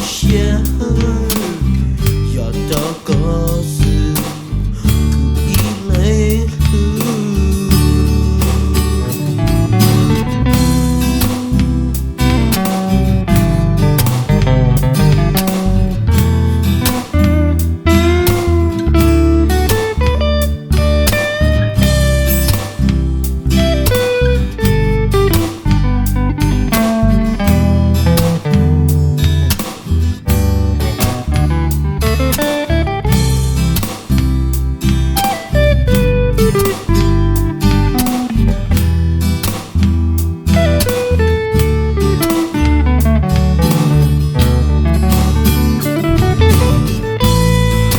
siab, yog rau koj xwb kuv ib leeg hlub.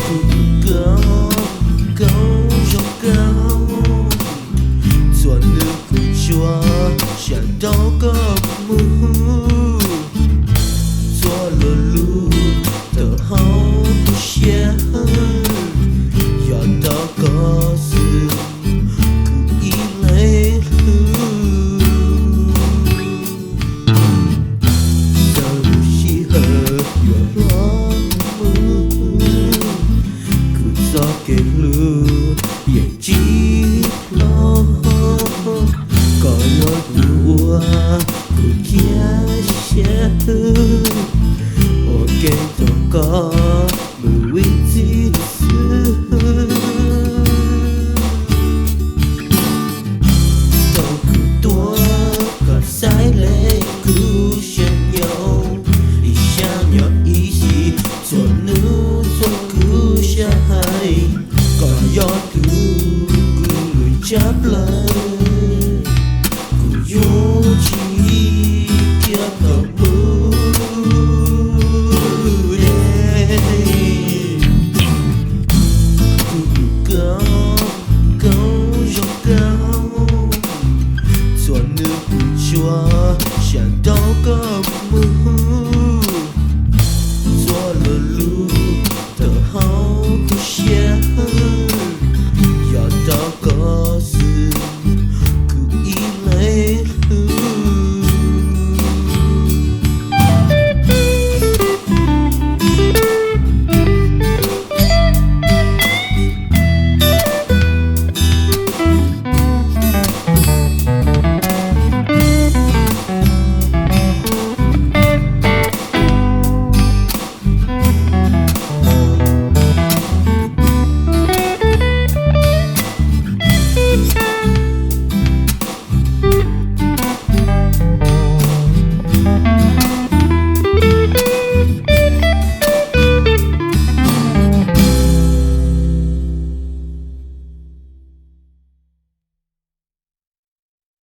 Kuv tus koj, koj zoo kawg, txhua hnub kuv tsuas xav nrog koj mus. Txhua lo lus tawm hauv kuv siab, yog rau koj xwb kuv ib leeg hlub. Txog lub sij hawm yuav hlob mus, kuv txoj kev hlub yeej tsis hlob. Koj yog tus uas kuv cia siab, ua ke nrog koj mus ib txhis xwb. Thaum kuv tuaj koj xaiv le kuv sab nyaum, ib sab nyaum ib si, txhua hnub txhua kuv sab hais, koj yog tus kuv lub ntsab plaws.